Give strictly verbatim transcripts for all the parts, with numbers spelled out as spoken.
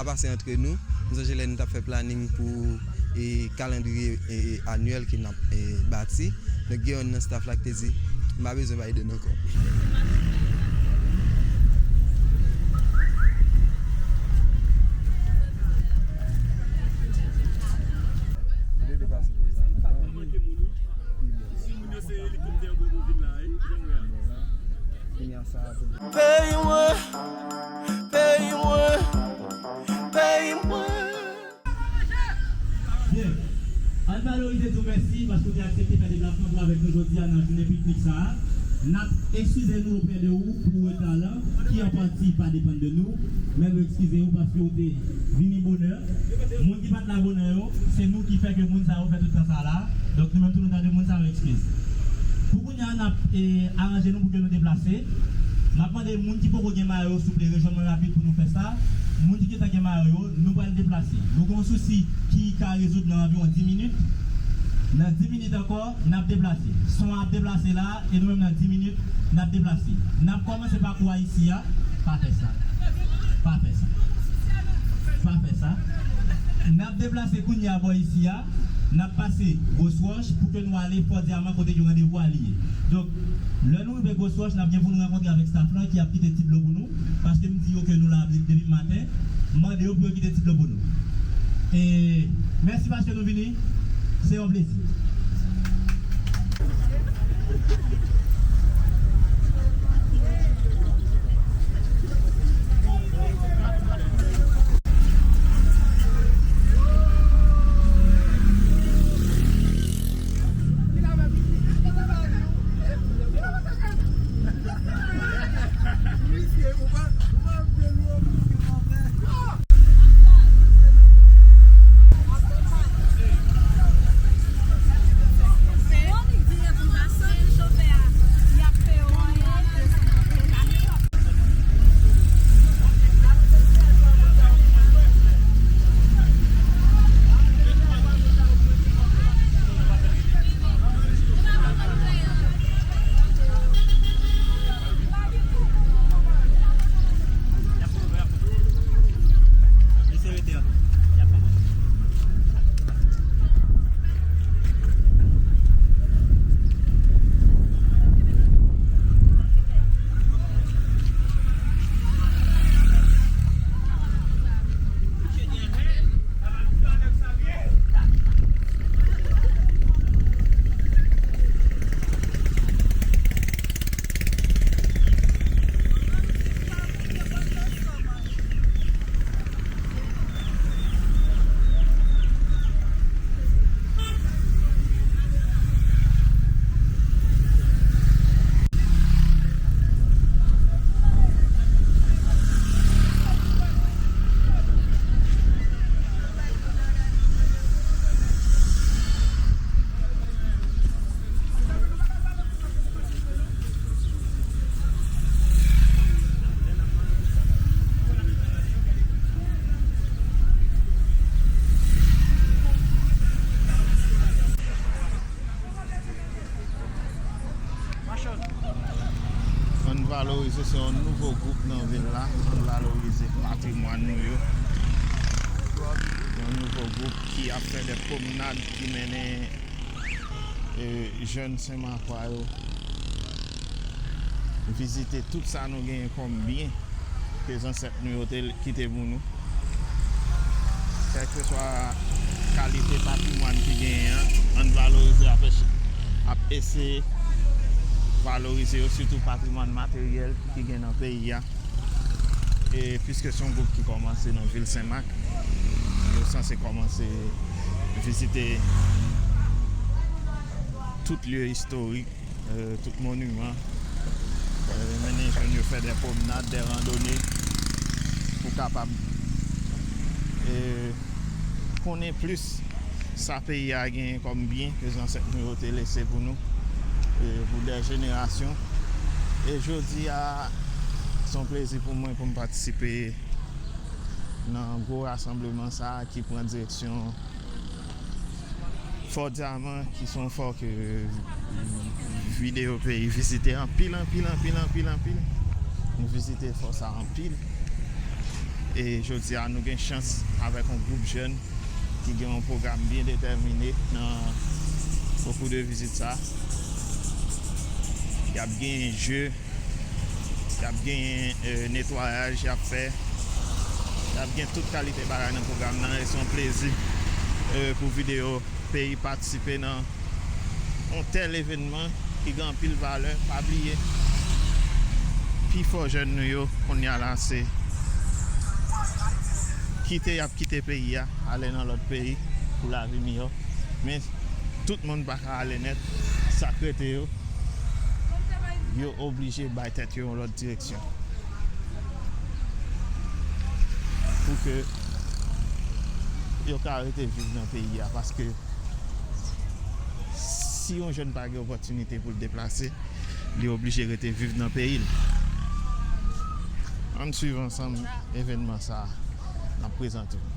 Pase antre nou, m sonje lè nou t ap fè planin pou, e, kalandriye, e, anyèl ke n ap, e, bati. Donk, gen yonn nan staff la ki te di, "M pa bezwen Biden ankò." Peyi mwen, peyi mwen, peyi mwen. Byen. Ann valorize tou, mèsi paske w te aksepte fè deplasman pou avèk nou jodi a nan jounen piknik sa a. N ap eskize nou opre de ou pou reta lan, ki an pati pa depann de nou, men nou eskize ou paske w te vini bonè. Moun ki pa t la bonè yo, se nou ki fè ke moun sa yo fè tout tan sa la. Donk, nou menm tou nou ta dwe moun sa yo eskiz. Pou kounye a, n ap, e, aranje nou pou ke nou deplase. M ap mande moun ki poko gen mayo, souple, rejwenn mwen rapid pou nou fè sa. Moun ki gentan gen mayo yo, nou pral deplase. Nou gen yon sousi ki ka rezoud nan anviwon dis minit. Nan dis minit ankò, n ap deplase. Son an ap deplase la, e nou menm nan dis minit, n ap deplase. N ap kòmanse pa kou a isi a. Pa fè sa. Pa fè sa. Pa fè sa. N ap deplase kounye a bò isi a. N ap pase Gros Roche pou ke nou ale Fò Dyaman kote ke randevou a li ye. Donk, lè nou rive Gros Roche, n ap gen pou nou rankontre avèk staff lan ki ap kite ti dlo pou nou, paske m di yo ke nou la depi maten. M mande yo pou yo kite ti dlo pou nou. E mèsi paske nou vini. Se yon plezi. Ann valorize, se yon nouvo gwoup nan vil la. Ann valorize patrimwàn nou yo. Yon nouvo gwoup ki ap fè de pwomnad ki mennen, e, jèn Senmakwa yo vizite tout sa nou genyen kòm byen ke zansèt nou yo te kite pou nou. Kèlkeswa kalite patrimwàn ki genyen an, ann valorize, ap, ap eseye valorize yo, sitou patrimwàn materyèl ki gen nan peyi a. E piske se yon gwoup ki kòmanse nan vil Senmak, yo sanse kòmanse vizite tout lye istorik, e, tout moniman, e, mennen jèn yo fè de pwomnad, de randone pou kapab, e, konnen plis sa peyi a genyen kòm byen ke zansèt nou yo te lese pou nou, e, pou de jenerasyon. E jodi a, se yon plezi pou mwen pou m patisipe nan gwo rasanbleman sa a ki pran direksyon Fò Dyaman, ki se yon fò ke videyo peyi vizite anpil, anpil, anpil, anpil, anpil. Nou vizite fò sa anpil. E jodi a, nou gen chans avèk yon gwoup jèn ki gen yon pwogram byen detèmine nan, au cours de vizit sa. Y ap genyen je, y ap genyen, eh, netwayaj, y ap fè, y ap gen tout kalite bagay nan pwogram nan. E se yon plezi, eh, pou Video Peyi patisipe nan yon tèl evènman ki gen anpil valè. Pa bliye, pi fò jèn nou yo kounye a la, se kite y ap kite peyi a, ale nan lòt peyi pou lavi miyò. Men tout moun pa ka ale nèt. Sa k rete yo, yo oblije bay tèt yo yon lòt direksyon pou ke yo ka rete viv nan peyi a, paske si yon jèn pa gen opòtinite pou l deplase, li oblije rete viv nan peyi l. Ann swiv ansanm evènman sa a n ap prezante w.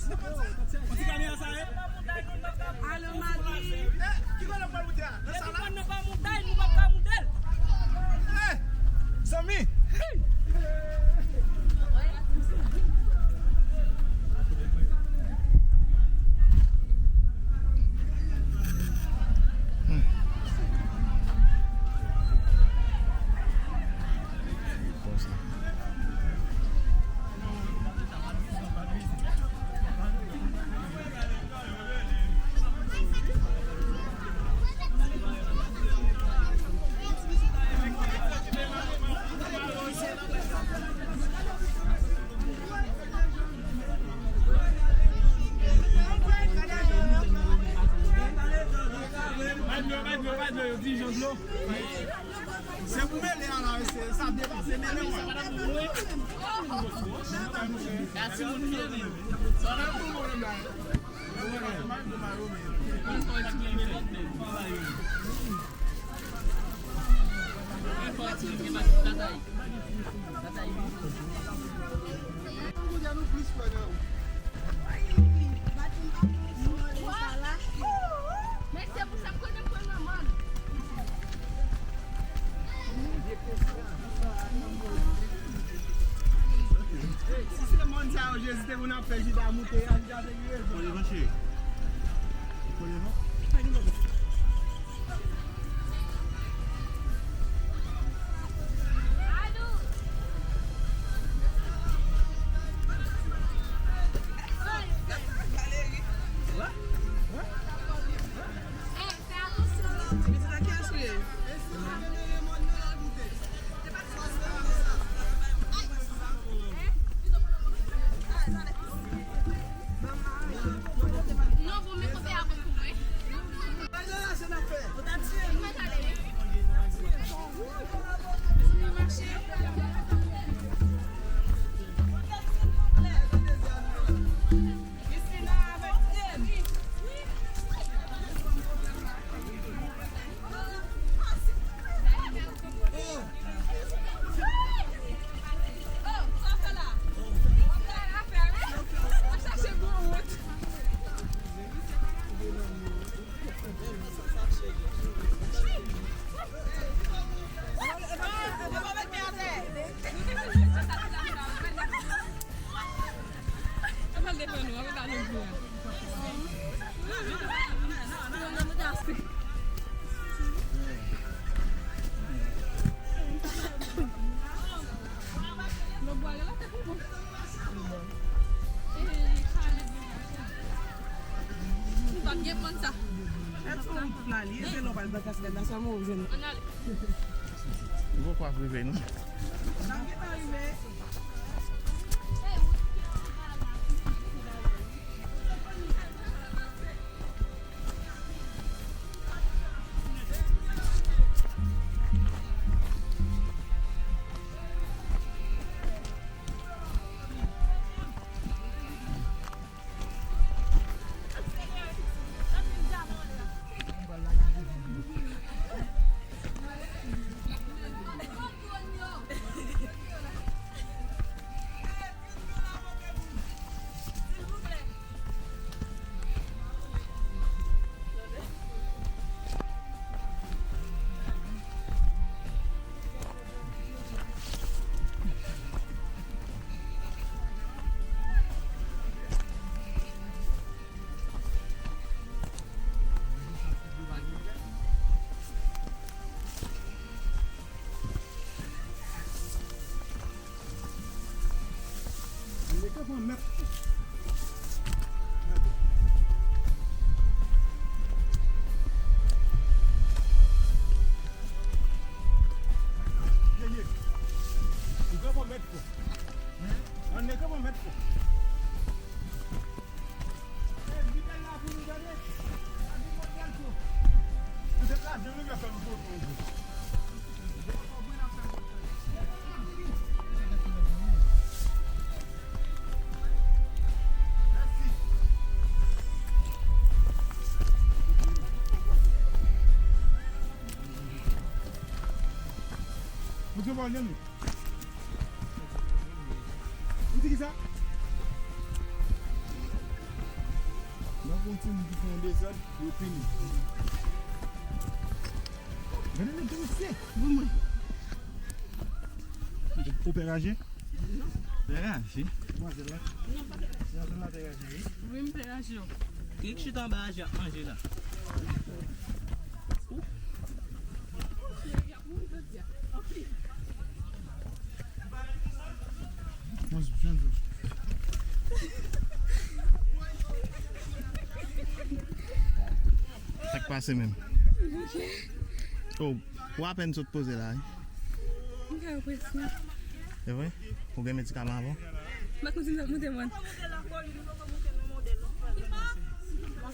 Ti kamera sa ye? Alo, Madi. Eh, ki kote nou pral moute a? Nan sa la? Depi nou pa moute, nou pa ka moute. Eh, zanmi. Se pou mele a la, se sa depase mele a. Ka timoun vye menm. Sa nan pou mwen la. Mwen fò ti mele a. Mwen fò ti mele a. Men se pou sa m konnen m pran nan mòn. Si se mòn sa yo Jezi te vin ap fè Jida moute a, Jida te gen rezon. Pran devan cheri. Pran devan. Ou pa t gen pòn sa. Èske ou la li? Se lè w pral nan kaskad la sèlman ou jwenn. Ann ale. Ou poko ap rive, non? N ap gentan rive. Ann kanpe an mèt. Ye, ye. Ann kanpe an mèt. Ann kanpe an mèt. Ou di kisa? Yon timoun ki fè yon dezòd, yo pini. Gade nèg ki mesye. Ou pè raje? Pè raje? Demwazèl la. Demwazèl la pè raje, wi. Wi, m pè raje. Klik chita anba raje ap manje la. Sa k pase menm? Oh, ou apèn sot poze la, wi. M ka represyon. Se vre? Ou gen medikaman avan? M pa konn si m t ap moute mòn.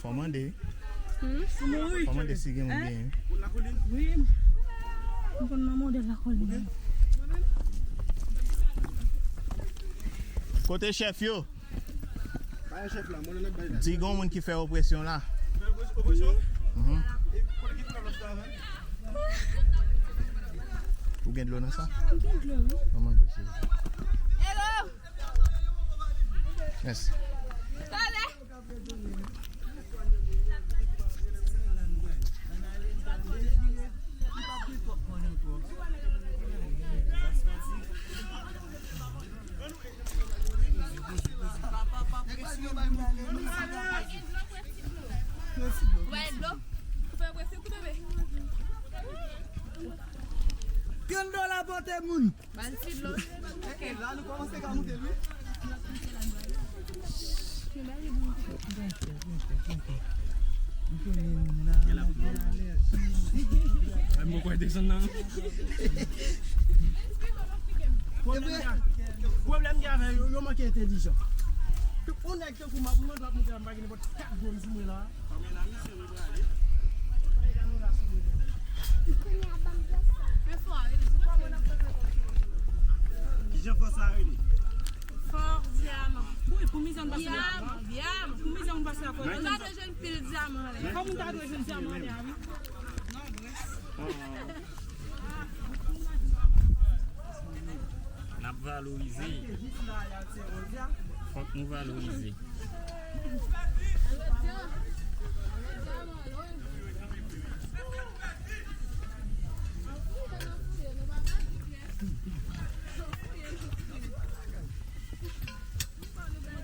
Fò mande. Hmm? Fò mande si gen moun genyen. Wi. M konn nan modèl lakolin. Kote chèf yo? Di gen moun ki fè opresyon la. Mhm. Ou gen dlo nan sa? M gen dlo, wi. Manman dlo, silvouplè. Hello! Mèsi. Talè! Grann dola pote moun. Ba l ti dlo. Ok. La nou kòmanse ka moute l, wi. Ay, mwen kwè desann nan. Pwoblèm gen, pwoblèm gen avè yo, yo manke entèlijan. Yon nèg tankou m ap mande l ap moute la, m pa gen nenpòt kat grenn sou mwen la. Kijan fò sa rele? Fò Dyaman. Wi, pou mizè nou pase la. Dyaman, Dyaman. Pou mizè nou pase la, fò Dyaman. Moun ta dwe jwenn pil dyaman anlè. Fò moun ta dwe jwenn dyaman anlè a, wi. N ap valorize. Fòk nou valorize.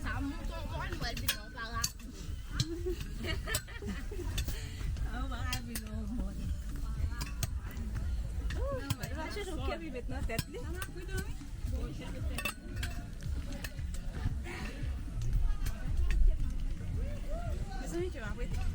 Sa mouton mòn, mwen di non, pa rapid. Ou pa rapid, non, mòn. Ou pa chèche yon kèm li met nan tèt li. Mezanmi, kè m ap rete.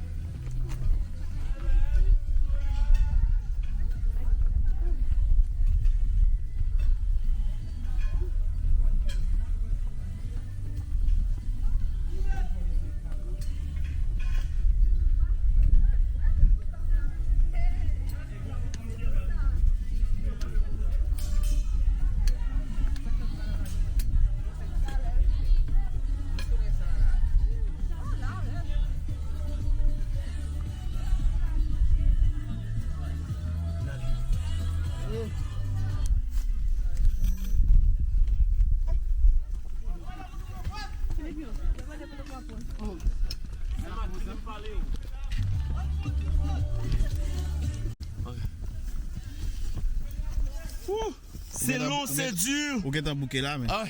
Se long, se di. Ou gentan bouke la, men. Ah.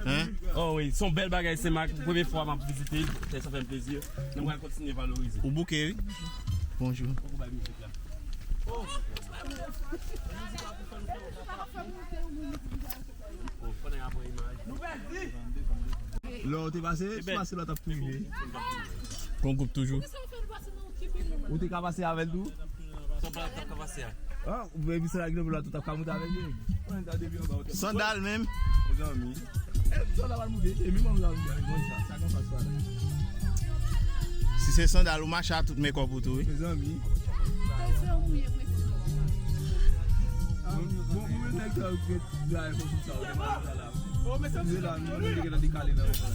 Hein? Oh wi, se yon bèl bagay, Senmak. Premye fwa m ap vizite l, sa fè m plezi. Nou pral kontinye valorize. Ou bouke, wi. Bonjou. Poko bay mizik la. Oh. Oh, pandan y ap pran imaj. Lè w te pase, si pase lòt ap prive. Kon gwoup toujou. Ou te ka pase avè l tou? Sa w pa t ap ka pase a? Ah, ou vle di sa la ki la, tout ap ka moute avè l. Sandal menm. Mezanmi. E sandal pa moute, e menm mwen la moute avè l, sa, sa konsa sa la. Si se sandal ou mache a tout men kòb ou tou, wi. Mezanmi. Bon, bon, bon, nèg sa yo gen la konsa sa, ou te mal la. Mezanmi, nou te gentan dekale nan men sa.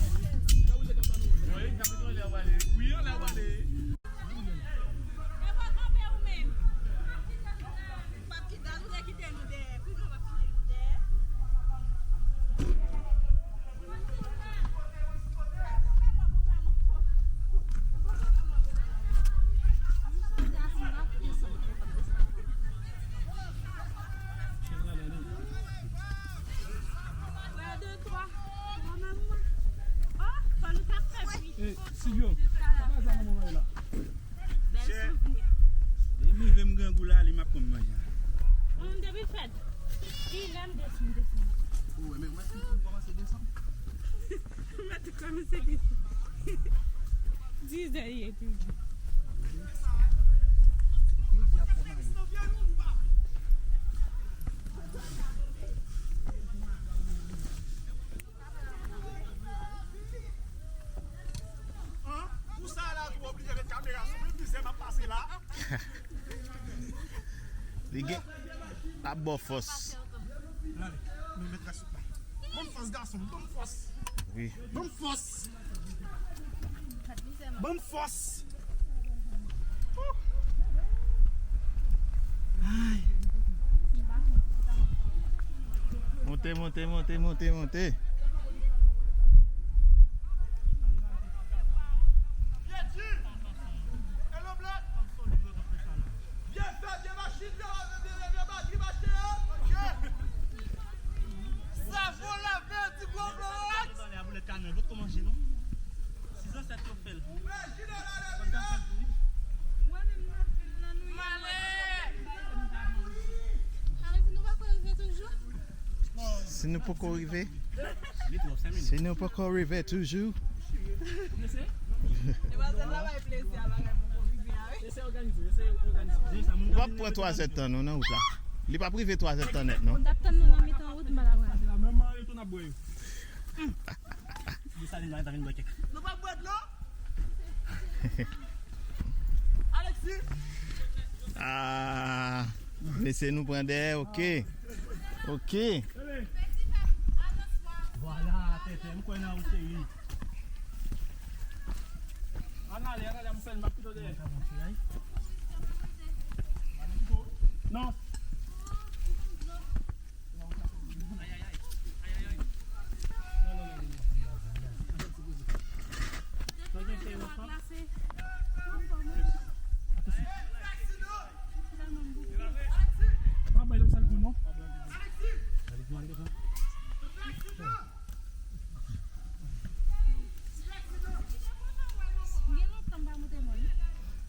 Fèt. Li menm desann, desann. Ou wè, men mwen, si m kòmanse desann. Mwen te kòmanse desann. Dizè ye toujou. An, pou sa la, ou oblije met kamera sou mwen, mizè m ap pase la. Li gen ap bò fòs. Gade, men met rès sou pa. Ban m fòs, gason, ban m fòs. Wi. Ban m fòs. Ban m fòs. Ay. Monte, monte, monte, monte, monte. Byen di. Hello, Black. Byen fè, byen machin, byen, byen, byen, byen batri, mache yo. Savo lave, ti gwo gwo. Pale a boulèt kanal, lòt kòman je non? Si zansèt yo fè l. Si nou poko rive, si nou poko rive toujou. Ou p ap pran twa zèdtan non nan wout la. Li p ap rive twa zèdtan nèt non. Desalin nan, ta vin bwè kèk. Nou pa bwè dlo? Alexis! Ah, mesye nou pran dèyè, ok. Ok. Vwala, tètè, m kwè nan ou cheri. Ann ale, ann ale, m fè l, m ap kite w dèyè. Non.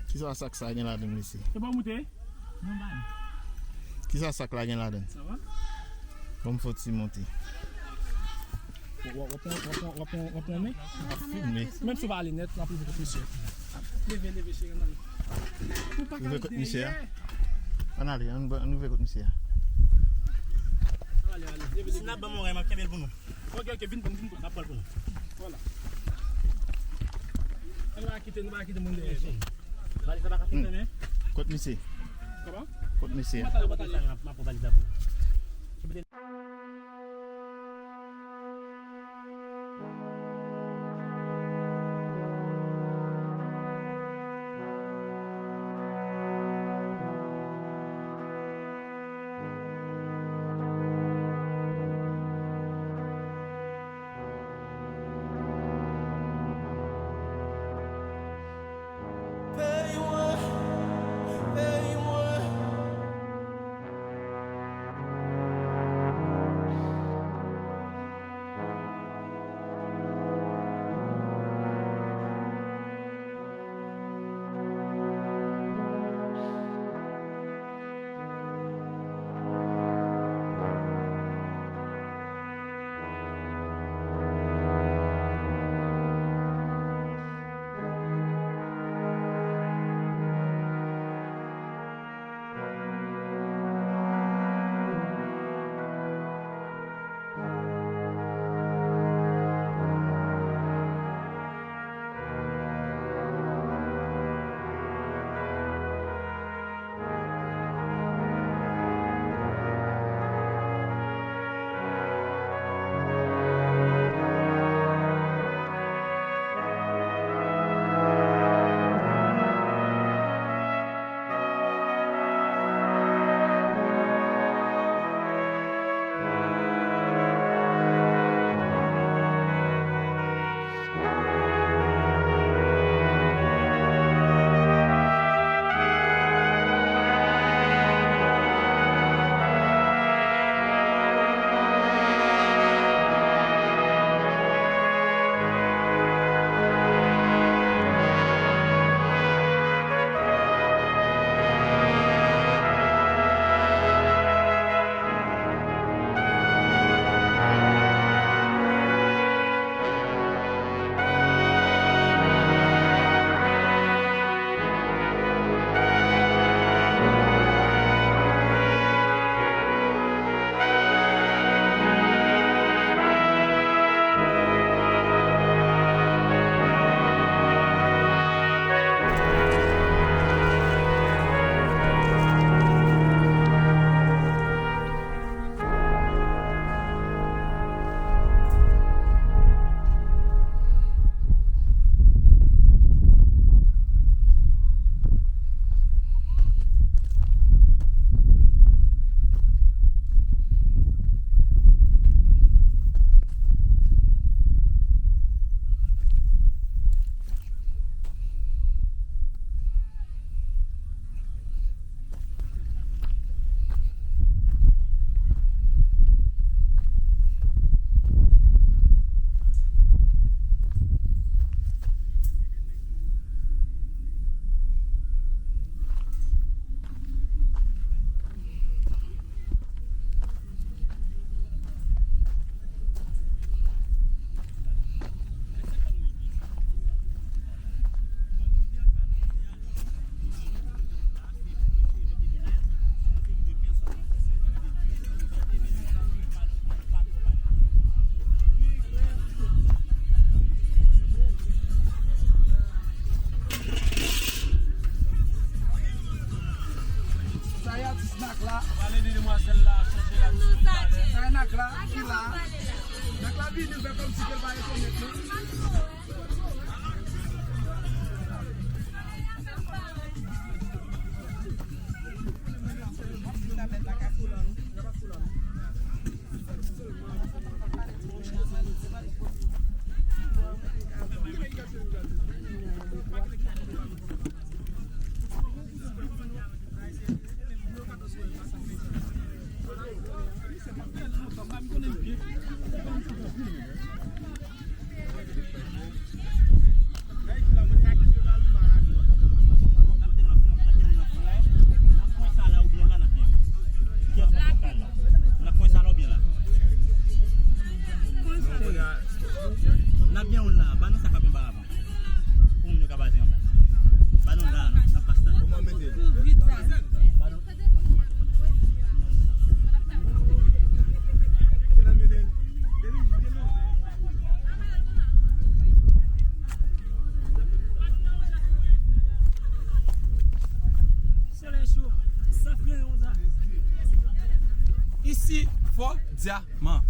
Kisa sak sa gen ladan l mesye? Kisa sak la gen ladan l? Ban m fè yon ti monte. W ap pran men? M ap filme. Menm si w pa ale nèt, w ap rive kot misye. Leve, leve, cheri, ann ale. Rive kot misye a. Ann ale, ann rive kot misye a. Ann ale, ale. Leve, leve. Si n ap ban m yon rèy, m ap kenbe l pou nou. Ok, ok, vin pran, vin pran. M ap pran l pou nou. Vwala. Nou pa kite, nou pa kite moun dèyè. Valiz la pa ka fèmen. Kot misye? Kòman? Kot misye a? M ap pran valiz la pou ou. Sa e Nak la ki la. Nak la vini fè kòmsi ke l pa rekonèt nou. N ap gen youn la, ba nou sa k ap anba avan. Pou moun yo ka baze anba. Ba nou la, n ap pase la. Kòman mete? Ba nou. Solèy cho, sa fre konsa. Isi, fò dyaman.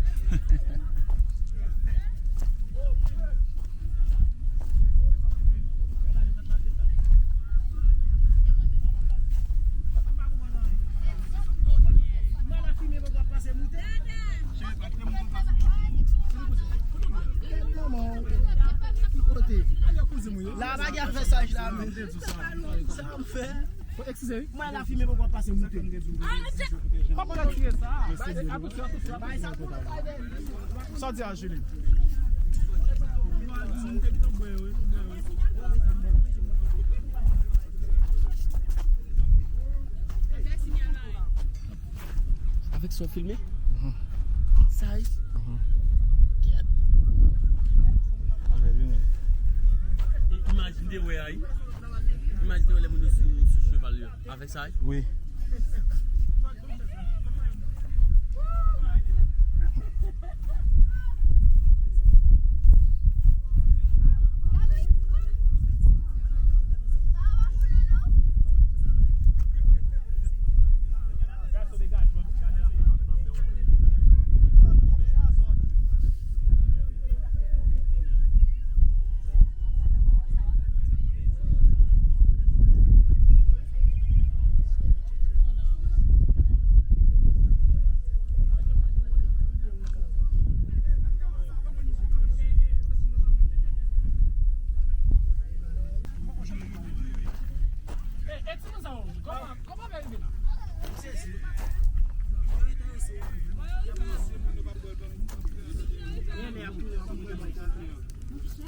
La pa gen fè saj la, men. Sa m fè? Eskize wi. Mwen la fimen poko pase moute. Kòman w tire sa? Bay sa pou mwen, bay de. Sa w di a Julie? Avèk sa w filme? Mhm. Sa wi. Mhm. Kèt. Avè li menm. E imajine wè a wi. Imajine wè lè moun yo sou, sou cheval yo. Avèk sa wi. Wi.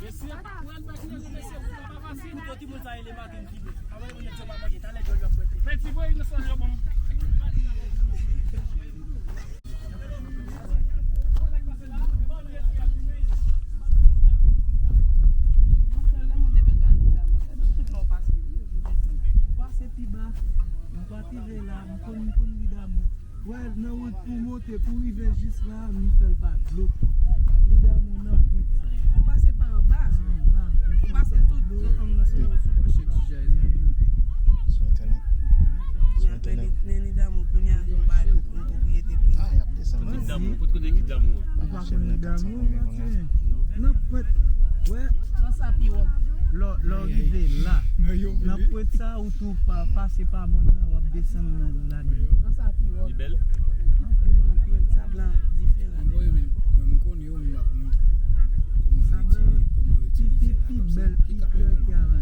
Mesye, pou wè n pa kite mesye, pou pa fasil. Pou ti moun sa rele maten ki bò. Anvoye moun yo pa manje, talè djòl yo ap pwente. Fè ti voye nan sòl yo bon. Ou pase pi ba, ou pa rive la, m konn, m konn li damou. Wè, nan wout pou monte, pou rive jis la, m fè l pa dlo. Li damou nan pwent sa. Ou pase pa anba. Anba. Ou pase tout, tout ann sou, sou pwent la. Sou entènèt. Sou entènèt. Men, men ni damou, kounye a, nou pa yon pwopriyete prive. Ah, y ap desann. Kote ki damou? Kot kote ki damou an? Ou pa konn li damou, Matye? Nan pwent. Wè. Nan sa pi wòb. Lè, lè w rive la. Nan pwent sa, ou tou pa, pase pa mòn nan, w ap desann nan ladan. Nan sa pi wòb. Li bèl? Anpil, anpil. Sa blan diferan. Mwen, mwen, mwen, m konnen yo, men m pa konn kòman yo itilize, kòman yo itilize la, kòmsi, pi, pi, pi bèl, pi klè ke avè.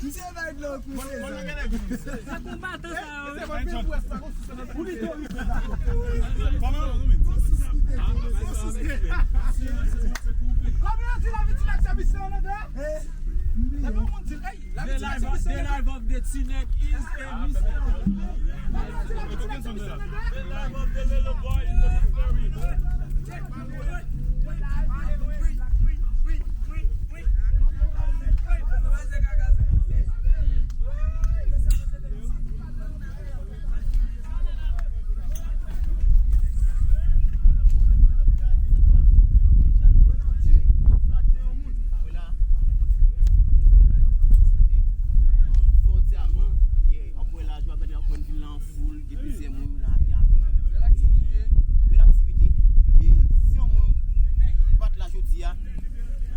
Misye bay dlo kou Seza. Se konbatan sa yo. Kòman yo di lavi ti nèg se misye an anglè? Depi yon moun di l, ey, lavi ti nèg se misye an anglè. The life of the T-Neck is a mystery. Kòman yo di lavi ti nèg se misye an anglè? The life of the little boy is a mystery. Foul, gen plizyè moun la ki avè nou. Bèl aktivite. Bèl aktivite. E si yon moun pa t la jodi a,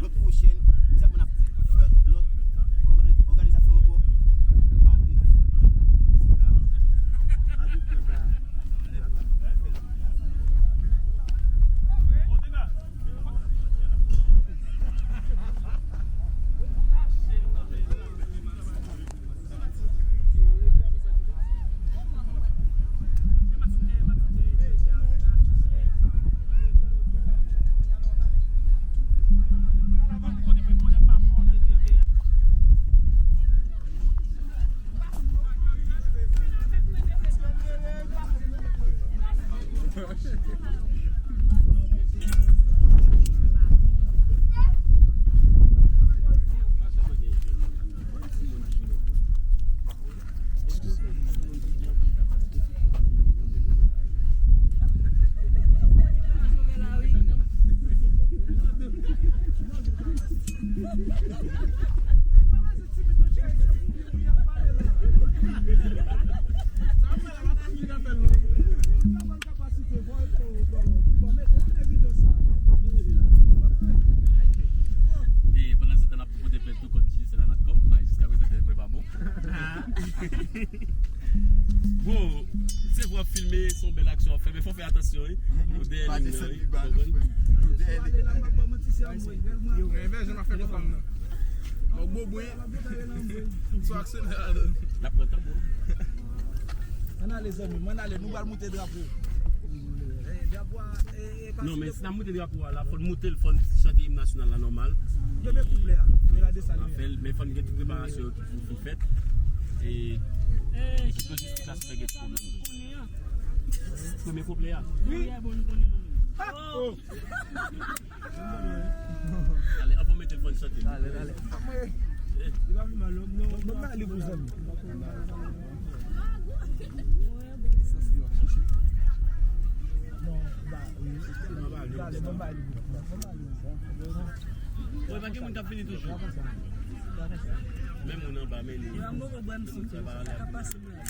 lòt pwochèn, m sèten n ap fè lòt ògani-, òganizasyon ankò. Pa de la, a dout nan ba. E pandan se tan, n ap pote plent tou kont Digicel a nat kòm, paske jiska prezan telefòn pa bon. Bon, se vre w ap filme, se yon bèl aksyon w ap fè, men fò w fè atansyon, wi. Ou dèyè liy nan, wi. Ou konprann? Yo, enben, jan m ap fè konprann nan. Bon, bon, bon. Sou aksyonè ladan. N ap pran tan, bro. Ann ale, zanmi m, ann ale, nou pral moute drapo. Non, men si n ap moute drapo a la, fò n moute l, fò n chante im nasyonal la nòmal. Premye kouplè a, men la desann. N ap fè l, men fò n gen tout preparasyon yo ki pou fin fèt. E lojistik la, si fè gen ti pwoblèm. Premye kouplè a. Wi. Ale, ann fò mete l. Talè, talè. Li pa vin mal, non. Non, non, non, li pou zanmi. Non, ba, wi. Talè, non, ba, li pou zanmi. Bon, pa gen moun k ap vini toujou. Menm moun anba, men li. Yo, m poko bwè m sou tou. Sa ka pase mal.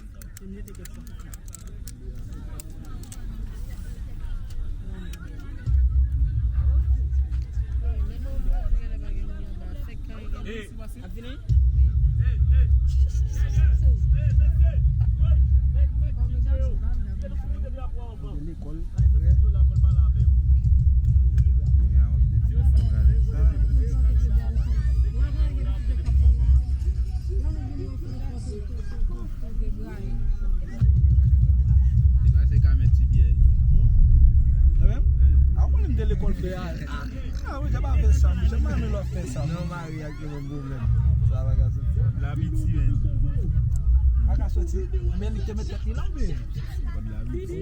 Lekòl, frè. Ti bagay se ka mèt ti byè. Mwen menm? A, ou konnen m te lekòl frè a. A, a, wi, jan pa fè sa, jan pa renmen lè w fè sa. Non, mari ak yo menm pwoblèm. Sa pa ka soti. Labiti, men. Pa ka soti, men li te met tèt li la, men. Kòd labiti.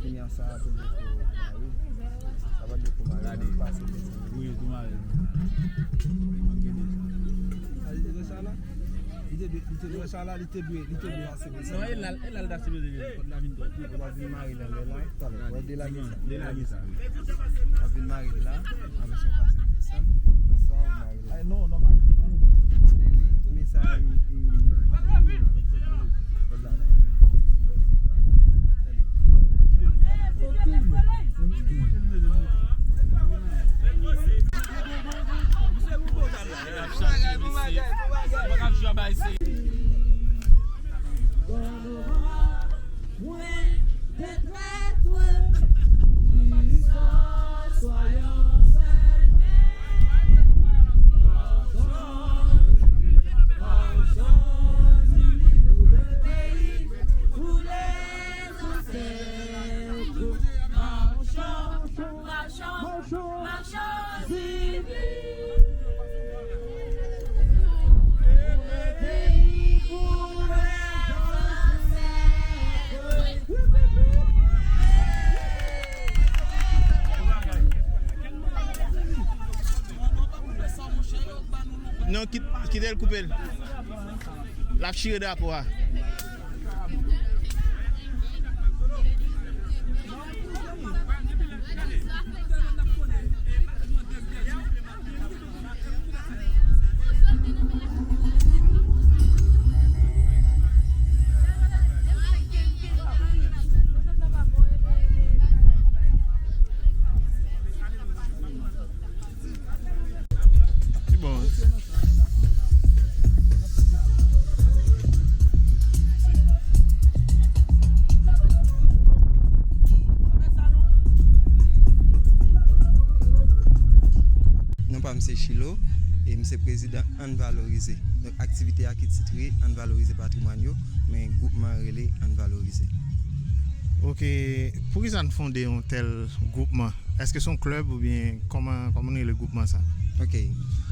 Kounye a sa a tou depo mari. Sa pa depo mari, li pase desann. Wi, tou mari. Li te dwe, li te dwe sa la, li te dwe, li te dwe pase desann. Non, e la, e la l ta sipoze vin. Kot la vin twò kou. Ou va vin mari la, lè la, talè. Ou va de la misa. De la misa, wi. Ou va vin mari la, apre sa w pase desann. Nan sa, ou mari la. Ay, non, non, pa. Wi, men sa, e, e, mari avèk kot la. Kot la. Non, kit-, kite l koupe l. L ap chire drapo a. Li bon. Non pa m se Chilo, e m se prezidan Ann Valorize. Donk, aktivite a ki titre Ann Valorize Patrimwàn yo, men gwoupman an rele Ann Valorize. Ok, poukisa n fonde yon tèl gwoupman? Èske se yon klèb oubyen kòman, kòman nou rele gwoupman sa? Ok,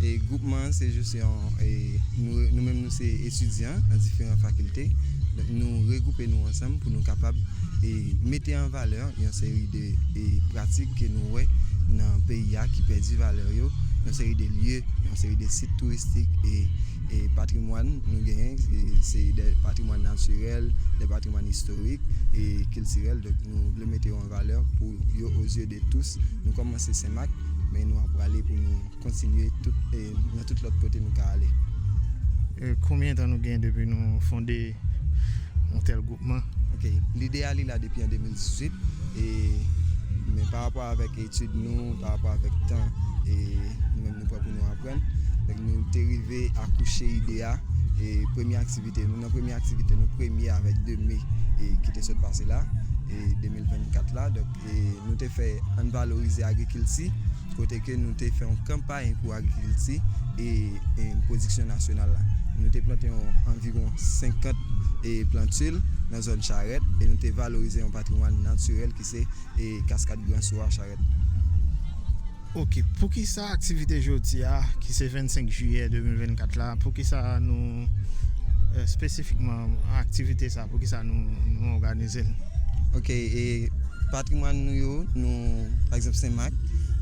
e gwoupman an se jis yon, e nou, nou menm nou se etidyan nan diferan fakilte. Donk, nou regwoupe nou ansanm pou nou kapab, e mete an valè yon seri de, e pratik ke nou wè nan peyi a ki pèdi valè yo, yon seri de lye, yon seri de sit touristik e, e patrimwàn nou genyen, e se de patrimwàn natirèl, de patrimwàn istorik e kiltirèl. Donk, nou vle mete yo an valè pou yo, aux yeux de tous. Nou kòmanse Senmak, men nou ap prale pou nou kontinye tout, e, nan tout lòt kote nou ka ale. E konbyen tan nou gen depi nou fonde yon tèl gwoupman? Ok, lide a li la depi an de mil dizuit, e, men pa rapò avèk etid nou, pa rapò avèk tan, e, nou menm nou pran pou nou aprann. Donk, nou te rive akouche ide a, e, premye aktivite nou, nan premye aktivite nou, premye avèk de me, e, ki te sot pase la, e, de mil vennkat la. Donk, e, nou te fè Ann Valorize Agrikilti. kote ke nou te fè yon kanpay pou agrikilti e, e pwodiksyon nasyonal la. Nou te plante yon anviwon senkant e plantil nan zòn Charèt e nou te valorize yon patrimwàn natirèl ki se e kaskad Gran Sou a Charèt. Ok, poukisa aktivite jodi a, ki se vennsenk jiyè de mil vennkat la, poukisa nou, eh, espesifikman aktivite sa, poukisa nou, nou òganize l? Ok, e patrimwàn nou yo, nou, pa egzanp, Senmak,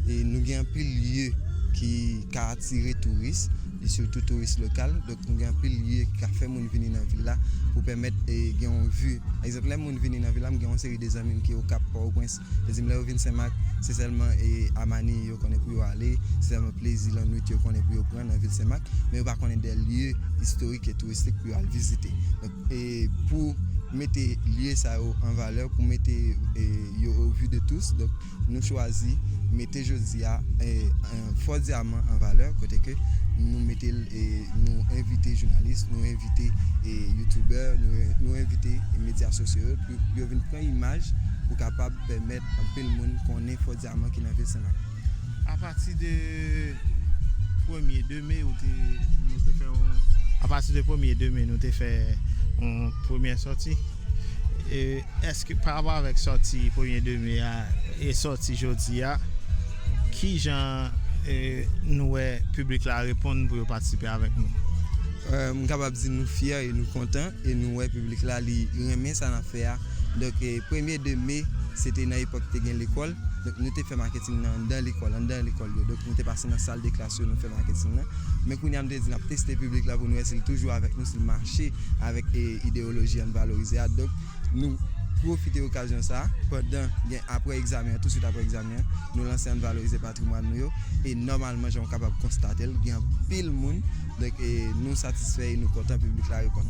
e nou gen anpil lye ki ka atire touris, e sitou touris lokal. Donk, nou gen anpil lye ki ka fè moun vini nan vil la pou pèmèt e gen yon vi. Pa egzanp, lè moun vini nan vil la, m gen yon seri de zanmi m ki Okap, Pòtoprens, yo di m lè yo vin Senmak, se sèlman e amani yo konnen pou yo ale, se sèlman plezi lannwit yo konnen pou yo pran nan vil Senmak, men yo pa konnen de lye istorik e touristik pou yo al vizite. Donk, e pou mete lye sa yo an valè, pou mete e yo au vu de tous, donk, nou chwazi mete jodi a e, e, Fò Dyaman an valè, kote ke nou mete l e nou envite jounalis, nou envite e youtubè, nou, nou envite e medya sosyo yo pou yo vin pran imaj pou kapab pèmèt anpil moun konnen Fò Dyaman ki nan vil Senmak. Apati de premye de me, ou te, nou te fè yon, apati de premye de me, nou te fè yon premyè sòti. E èske pa rapò avèk sòti premye de me a e sòti jodi a, ki jan e nou wè piblik la reponn pou yo patisipe avèk nou? E, m kapab di nou fyè e nou kontan e nou wè piblik la li renmen sa n ap fè a. Donk, e, premye de me, se te nan epòk te gen lekòl. Donk, nou te fè maketing nan anndan lekòl, anndan lekòl yo. Donk, nou te pase nan sal de klas yo, nou fè maketing nan. Men kounye a, m te di n ap teste piblik la pou nou wè si l toujou avèk nou, si l mache avèk e, ideyoloji Ann Valorize a. Donk, nou pwofite okazyon sa a, pandan gen apre egzamen an, touswit apre egzamen an, nou lanse Ann Valorize Patrimwàn nou yo. E nòmalman, jan w kapab konstate l, gen anpil moun. Donk, e, nou satisfè e nou kontan piblik la reponn.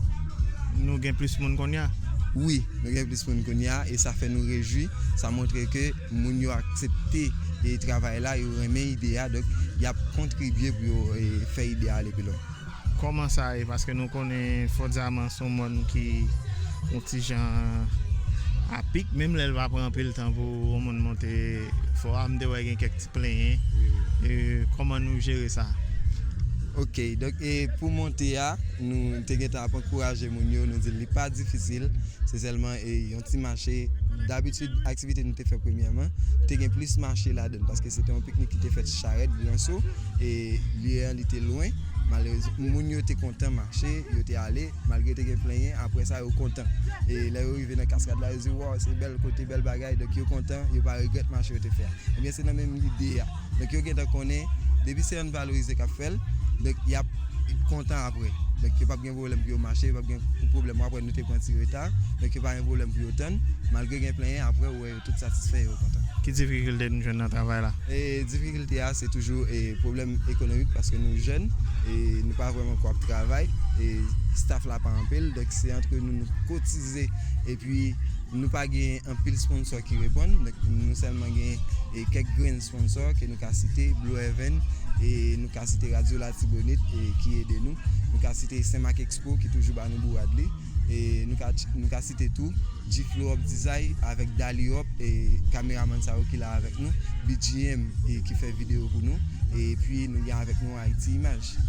Nou gen plis moun kounye a? Wi, nou gen plis moun kounye a e sa fè nou rejwi. Sa montre ke moun yo aksepte e travay la, yo renmen ide a, donk y ap kontribye pou yo e fè ide a ale pi lwen. Kòman sa ye? Paske nou konnen Fò Dyaman se yon mòn ki yon ti jan apik, menm lè l pa pran anpil tan pou yon moun monte fò a, m te wè gen kèk ti plenyen. E, kòman nou jere sa? Ok, donk e pou monte a, nou te gentan ap ankouraje moun yo, nou di l li pa difisil, se sèlman e yon ti mache. Dabitid, aktivite nou te fè premyèman, te gen plis mache ladan l, paske se te yon piknik ki te fèt Charèt, Gran Sou, e lye an li te lwen. Malerezman, moun yo te kontan mache, yo te ale, malgre te gen plenyen, apre sa yo kontan. E lè yo rive nan kaskad la, yo di, waw, se bèl kote, bèl bagay, donk yo kontan, yo pa regrèt mache yo te fè a. Ebyen, se nan menm lide a. Donk, yo gentan konnen, depi se Ann Valorize k ap fè l, donk, y ap kontan apre. Donk, yo p ap gen pwoblèm pou yo mache, yo p ap gen pwoblèm, apre nou te pran ti reta, donk, yo pa gen pwoblèm pou yo tann, malgre gen plenyen, apre, ou wè yo tout satisfè, yo kontan. Ki difikilte nou jwenn nan travay la? E difikilte a, se toujou e pwoblèm ekonomik, paske nou jèn, e nou pa vrèman ko ap travay, e staff la pa anpil, donk, se antre nou, nou kotize, epi nou pa gen anpil sponsò ki reponn, donk nou sèlman gen e kèk grenn sponsò ke nou ka site, Blue Heaven, e nou ka site Radyo Latibonit e ki ede nou, nou ka site Senmak Expo ki toujou ba nou bourad li, e nou ka, nou ka site tou G-Flow Up Design avèk Dali Up, e kameramann sa yo ki la avèk nou, B G M e ki fè videyo pou nou, epi nou gen avèk nou Haïti Image.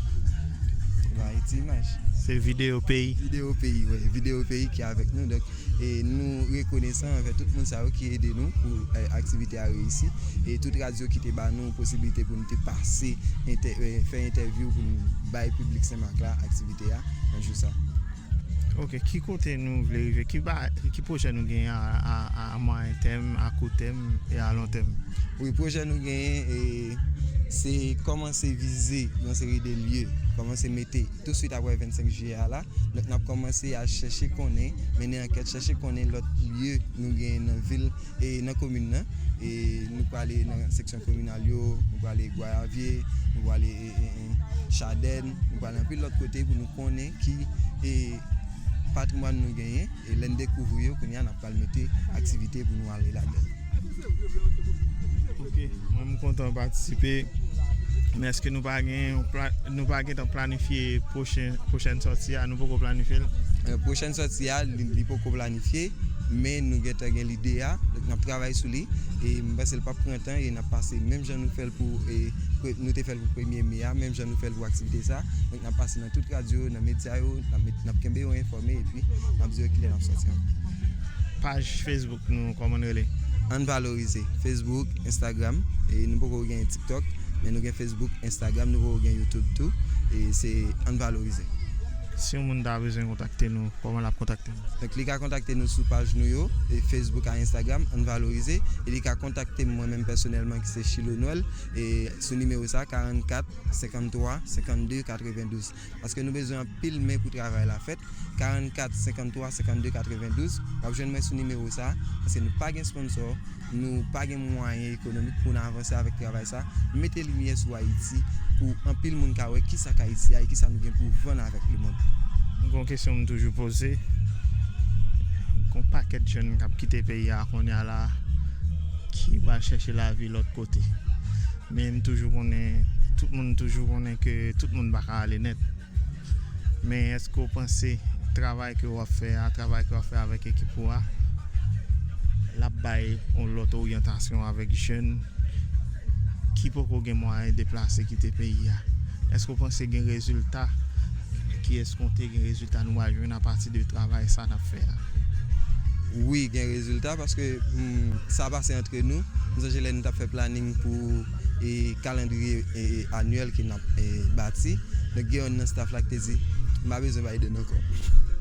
Haïti Image. Se videyo peyi. Videyo peyi, wi. Videyo peyi ki avèk nou. Donk, e nou rekonesan anvè tout moun sa yo ki ede nou pou e, aktivite a reyisi. E tout radyo ki te ba nou posiblite pou nou te pase, entè, e, fè entèvyou pou nou bay piblik Senmak la aktivite a nan jou sa. Ok, ki kote nou vle rive? Ki ba, ki pwojè nou genyen a, a, a mwayen tèm, a kou tèm e a lon tèm? Wi, pwojè nou genyen, e, se kòmanse vize yon seri de lye, kòmanse mete touswit apre vennsenk jiyè a la. Donk, n ap kòmanse al chèche konnen, mennen ankèt, chèche konnen lòt lye nou genyen nan vil e nan komin nan. E nou prale nan seksyon kominal yo, nou prale Gwayavye, nou prale e, e, e, Chadèn, nou prale anpil lòt kote pou nou konnen ki e, patrimwàn nou genyen. E lè n dekouvri yo, kounye a n ap pral mete aktivite pou nou ale ladan l. Ok, mwen m kontan patisipe. Men èske nou pa gen yon pla-, nou pa gentan planifye pwochen, pwochèn sòti a? Nou poko planifye l? E, pwochèn sòti a, li, li poko planifye. Men nou gentan gen lide a, donk n ap travay sou li. E m panse l p ap pran tan e n ap pase menm jan nou fè l pou, e, pre-, nou te fè l pou premye me a, menm jan nou fè l pou aktivite sa. Donk n ap pase nan tout radyo, nan medya yo, n ap met, n ap kenbe yo enfòme epi n ap di yo kilè n ap sòti ankò. Paj Facebook nou, kòman n rele? Ann Valorize. Facebook, Instagram, e nou poko gen TikTok, men nou gen Facebook, Instagram, nou poko gen YouTube tou, e se Ann Valorize. Si yon moun ta bezwen kontakte nou, kòman l ap kontakte nou? Donk, li ka kontakte nou sou paj nou yo, e Facebook ak Instagram, Ann Valorize, e li ka kontakte m mwen menm pèsonèlman ki se Chilo Noël, e sou nimewo sa, karannkat, senkanntwa, senkannde, katrevendouz. Paske nou bezwen anpil men pou travay la fèt. Karannkat, senkanntwa, senkannde, katrevendouz. W ap jwenn mwen sou nimewo sa, paske nou pa gen sponsò, nou pa gen mwayen ekonomik pou n avanse avèk travay sa. Mete limyè sou Ayiti pou anpil moun ka wè kisa k Ayiti a e kisa nou gen pou vann avèk lemonn. Gon kesyon m toujou poze. Gon pakèt jèn k ap kite peyi a kounye a la, ki pral chèche lavi lòt kote. Men m toujou konnen, tout moun toujou konnen ke tout moun pa ka ale nèt. Men èske w panse travay ke w ap fè a, travay ke w ap fè avèk ekip ou a, l ap bay yon lòt oryantasyon avèk jèn ki poko gen mwayen deplase kite peyi a? Èske w panse gen rezilta ki eskonte, gen rezilta nou va jwenn apati de travay sa n ap fè a? Wi, gen rezilta paske, hmm, sa pase antre nou. M sonje lè nou t ap fè planning pou, e, kalandriye, e, anyèl ke n ap, e, bati. Donk, gen youn nan staff la ki te di, "M pa bezwen Biden ankò."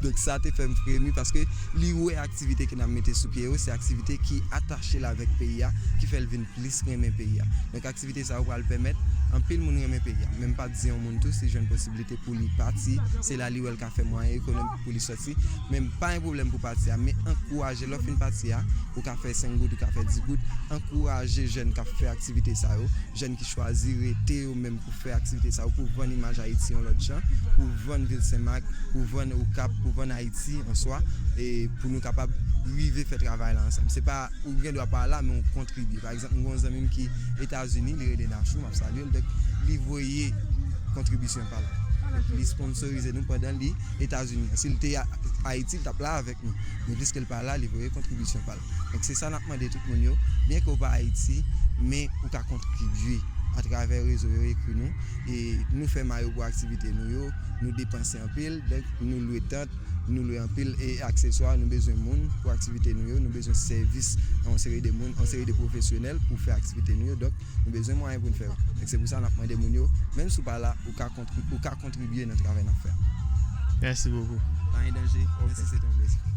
Donk, sa te fè m fremi paske li wè aktivite ke n ap mete sou pye yo, se aktivite ki atache l avèk peyi a, ki fè l vin plis renmen peyi a. Donk, aktivite sa yo pral pèmèt anpil moun renmen peyi a. Men m p ap di yon moun tou, si jwenn posiblite pou li pati, se la li wè l ka fè mwayen ekonomik pou li sòti. Men pa gen pwoblèm pou pati a, men ankouraje, lè w fin pati a, ou ka fè senk goud, ou ka fè dis goud, ankouraje jèn k ap fè aktivite sa yo, jèn ki chwazi rete yo menm pou fè aktivite sa yo, pou vann imaj Ayiti yon lòt jan, pou vann vil Senmak, pou vann Okap, pou vann Ayiti an swa, e pou nou kapab rive fè travay la ansanm. Se pa, ou gen dwa pa la, men ou kontribye. Pa egzanp, m gen yon zanmi m ki Etazini, li rele Nachou, m ap salye l. Donk, li voye kontribisyon pa l. Li sponsorize nou pandan li Etazini. Si l te a-, Ayiti, li t ap la avèk nou. Men piske l pa la, li voye kontribisyon pa l. Donk, se sa n ap mande tout moun yo. Byenke w pa Ayiti, men ou ka kontribye atravè rezo yo, ekri nou. E nou fè mayo pou aktivite nou yo, nou depanse anpil, donk nou lwe tant, nou lwe anpil e akseswa, nou bezwen moun pou aktivite nou yo, nou bezwen sèvis yon seri de moun, yon seri de pwofesyonèl pou fè aktivite nou yo. Donk, nou bezwen mwayen pou n fè yo. Donk, se pou sa n ap mande moun yo, menm si w pa la, ou ka kontri-, ou ka kontribye nan travay n ap fè a. Merci beaucoup. Pa gen danje. Ok. Mèsi, se te yon plezi.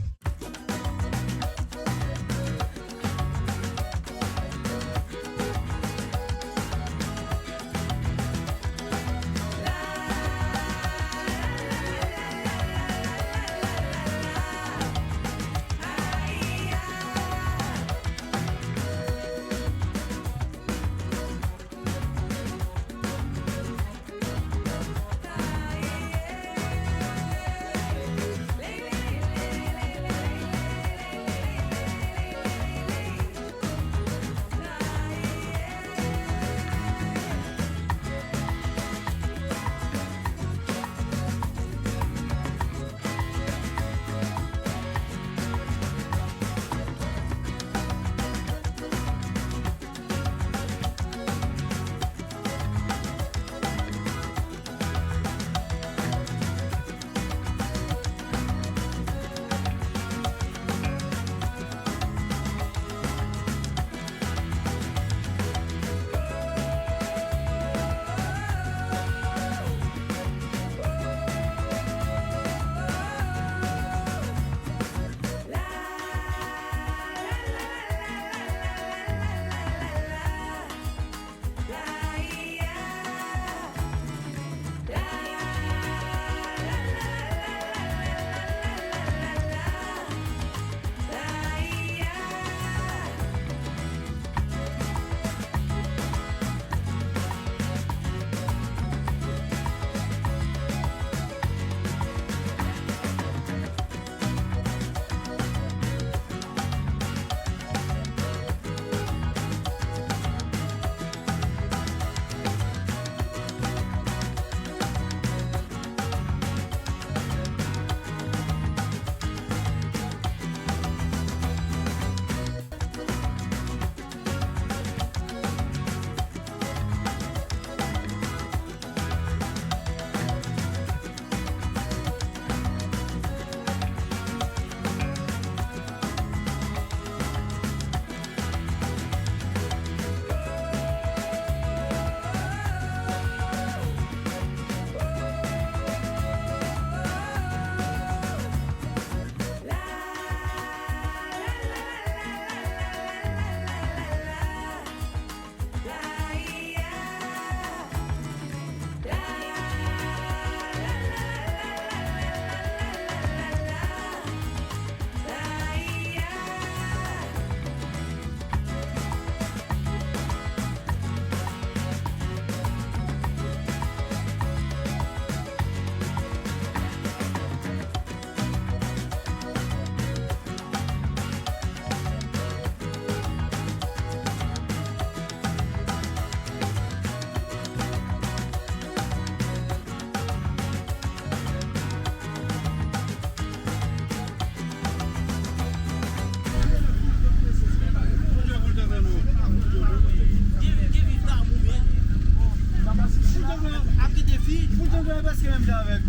Mwen prèske menm jan avèk.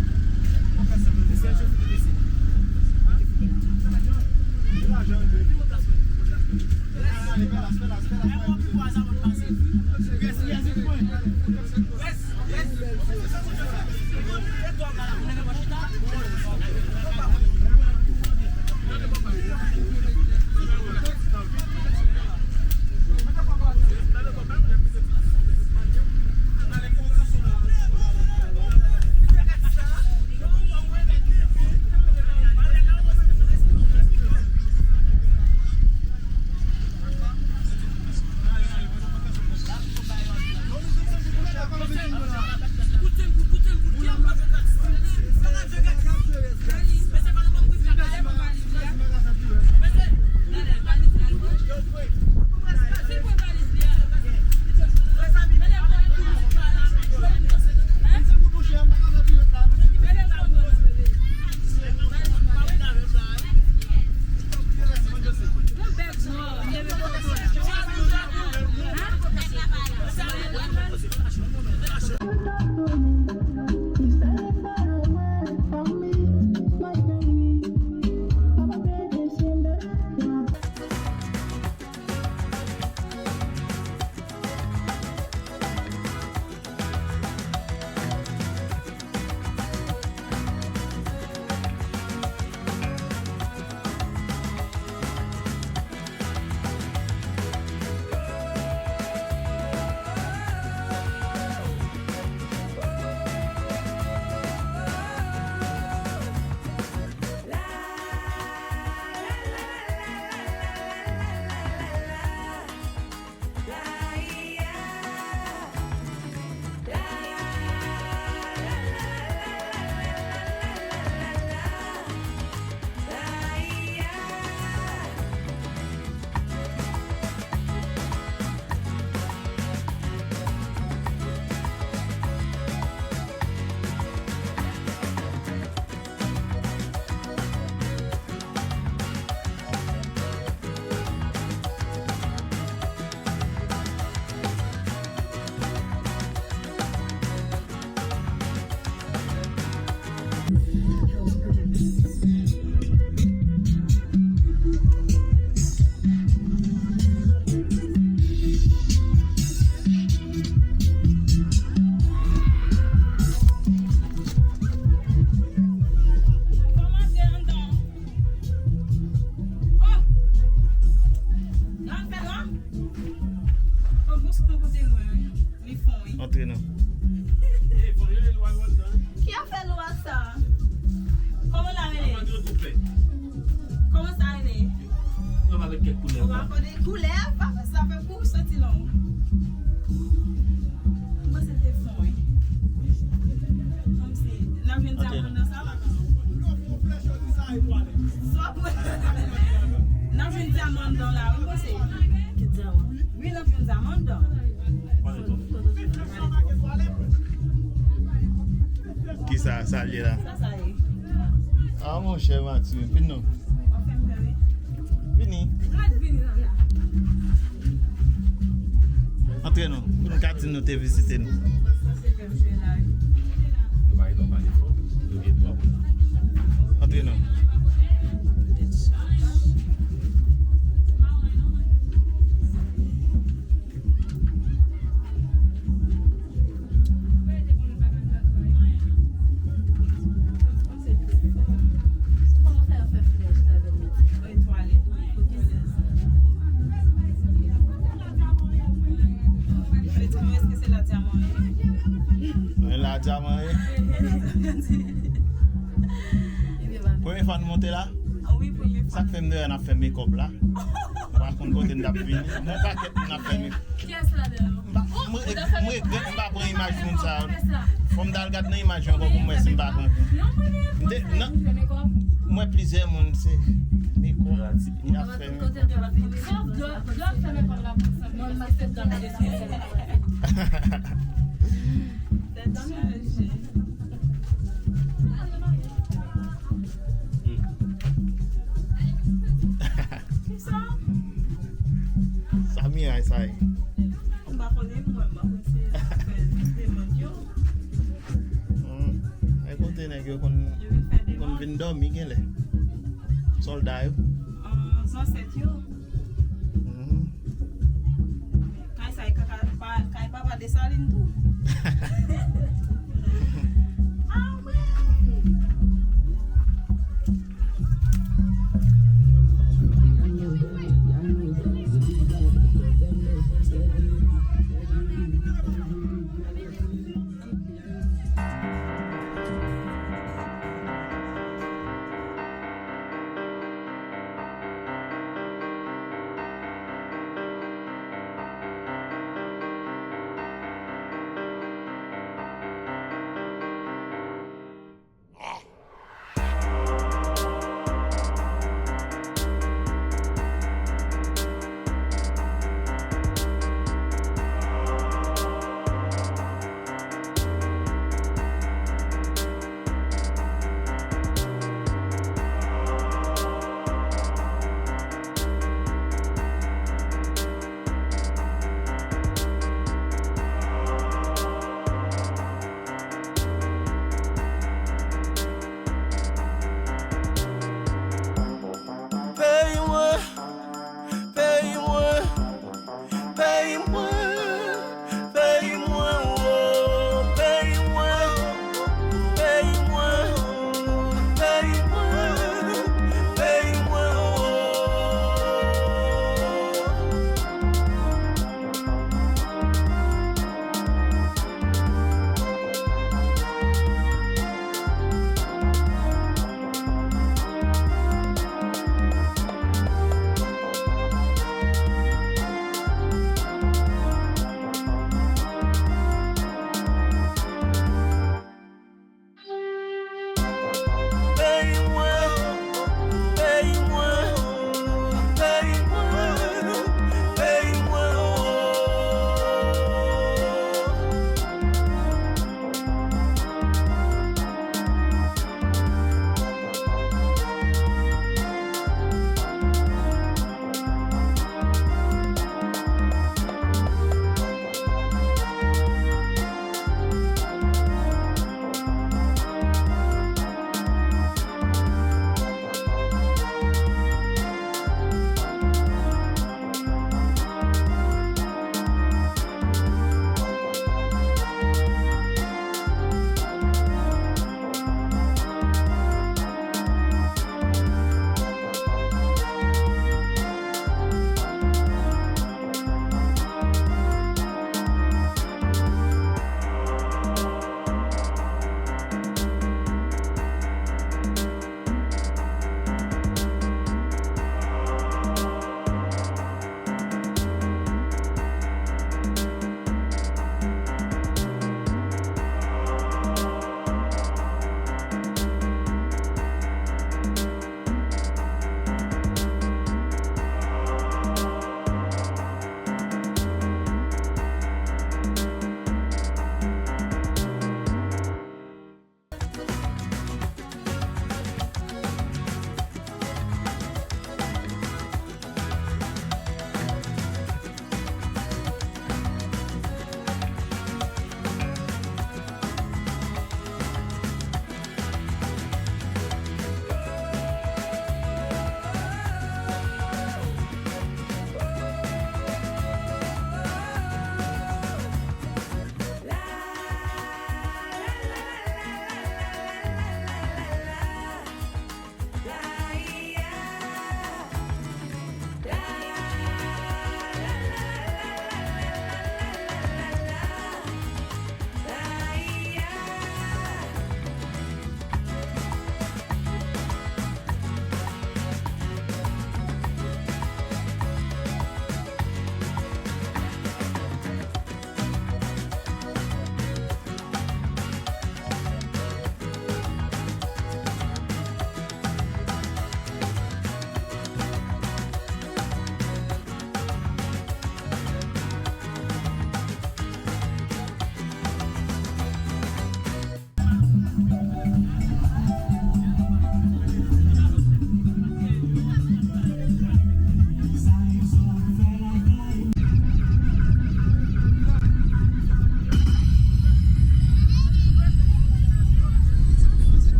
Antre non. Ki afè lwa sa? Kòman la rele? Kòman sa rele? Ou pa konn koulè, pa fè sa fè kou santi long. Mwen se te fon, wi. Kòmsi, n ap jwenn dyaman nan sa. N ap jwenn dyaman anndan la, wi, mwen se. Wi, n ap jwenn dyaman anndan. Kisa sa ye la? Sa, sa ye. Ah, monchè, Mathieu, vin non. Vini. Antre non, pou nou ka di nou te vizite nou. Antre non. Mwen la dyaman ye. Premye fwa nou monte la? Sa k fè m deyò n ap fè make up la. M pa konn kote n t ap vini. Mwen pakèt moun ap fè make up. M pa, m re-, m regrèt m pa pran imaj moun sa yo. Fò m t al gad nan imaj yo ankò pou m wè si m pa pran. M te, nan, m wè plizyè moun se make up y ap fè make up. Sa miray sa ye? M pa konnen mwen, m pa konn se afè demann yo. Hmm. Yo konn, yo vin fè konn demande. Vin dòmi genlè. Sòlda yo. Ah, zansèt yo. Mhm. Kay sa e kaka, pa, kay papa Desalin tou. Ah, wi.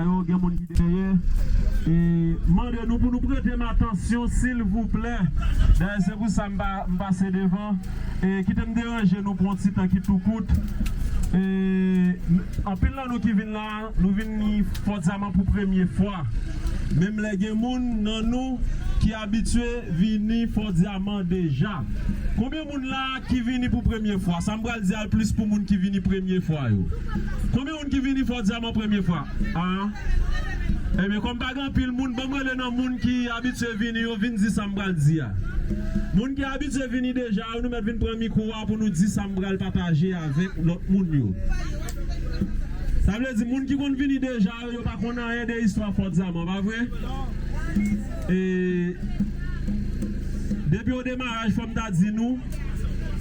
Yo, gen moun ki dèyè. E, mande nou pou nou prete m atansyon, silvouplè. Dayè, se pou sa m pa, m pase devan. E, kite m deranje nou pou yon ti tan ki tou kout. E, anpil nan nou ki vin la, nou vin Fòdyaman pou premye fwa. Menm lè gen moun nan nou ki abitye vini Fòdyaman deja. Konbyen moun la ki vini pou premye fwa? Sa m pral di a plis pou moun ki vini premye fwa yo. Konbyen moun ki vini Fòdyaman premye fwa? Ah. Ebyen, kòm pa gen anpil moun, ban m rele nan moun ki abitye vini yo, vin di sa m pral di a. Moun ki abitye vini deja yo, nou mèt vin pran mikwo a pou nou di sa m pral pataje avèk lòt moun yo. Sa vle di, moun ki konn vini deja yo, yo pa konn anyen de istwa Fòdyaman, pa vre? E, depi o demaraj, fò m ta di nou,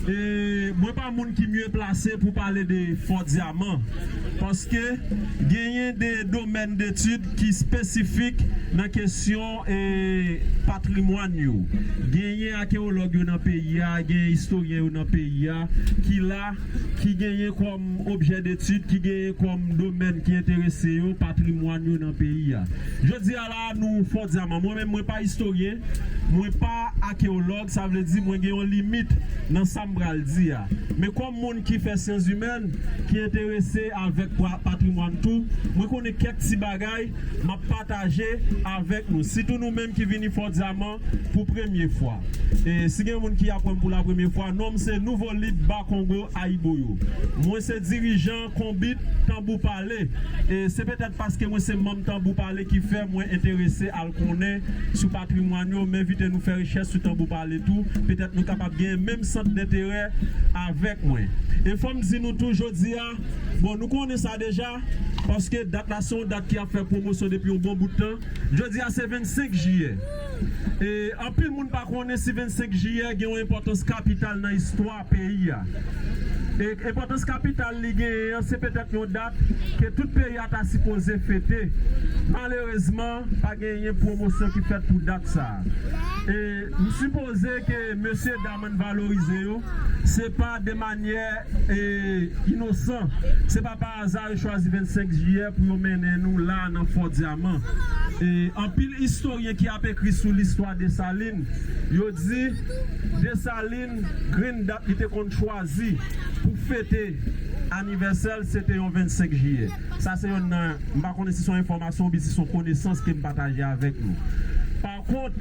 e, mwen pa moun ki mye plase pou pale de Fòdyaman, paske genyen de domèn detid ki espesifik nan kesyon, e, patrimwàn yo. Genyen akeyològ yo nan peyi a, genyen istoryen yo nan peyi a, ki la, ki genyen kòm objè detid, ki genyen kòm domèn ki enterese yo, patrimwàn yo nan peyi a. Jodi a la, nou Fòdyaman. Mwen menm, mwen pa istoryen, mwen pa akeyològ, sa vle di mwen gen yon limit nan sa m pral di a. Men kòm moun ki fè syans imèn, ki enterese avèk pa-, patrimwàn tou, mwen konnen kèk ti bagay m ap pataje avèk nou. Sitou nou menm ki vini Fòdyaman pou premye fwa. E si gen moun ki ap wè m pou la premye fwa, non m se Nouvo Lib Bakongo Ayiboyo. Mwen se dirijan Konbit Tanbou Pale. E se petèt paske mwen se manm Tanbou Pale ki fè mwen enterese al konnen sou patrimwàn yo. M envite nou fè rechèch sou Tanbou Pale tou. Petèt nou kapab gen menm sant denterè avèk mwen. E fò m di nou tou jodi a, bon, nou konnen sa deja, paske dat la se yon dat ki ap fè pwomosyon depi yon bon bout tan. Jodi a se vennsenk jiyè. E anpil moun pa konnen si vennsenk jiyè gen yon enpòtans kapital nan istwa peyi a. E enpòtans kapital li genyen an, se petèt yon dat ke tout peyi a ta sipoze fete. Malerezman, pa genyen pwomosyon ki fèt pou dat sa a. E m sipoze ke mesye dam ann valorize yo, se pa de manyè, e, inosan. Se pa pa aza yo chwazi vennsenk jiyè pou yo mennen nou la nan Fòdyaman. E anpil istoryen ki ap ekri sou listwa Desalin, yo di Desalin, grenn dat li te konn chwazi pou fete anivèsè l, se te yon vennsenk jiyè. Sa se yonn nan, m pa konnen si se yon enfòmasyon oubyen si se yon konesans ke m pataje avèk nou. Pa kont,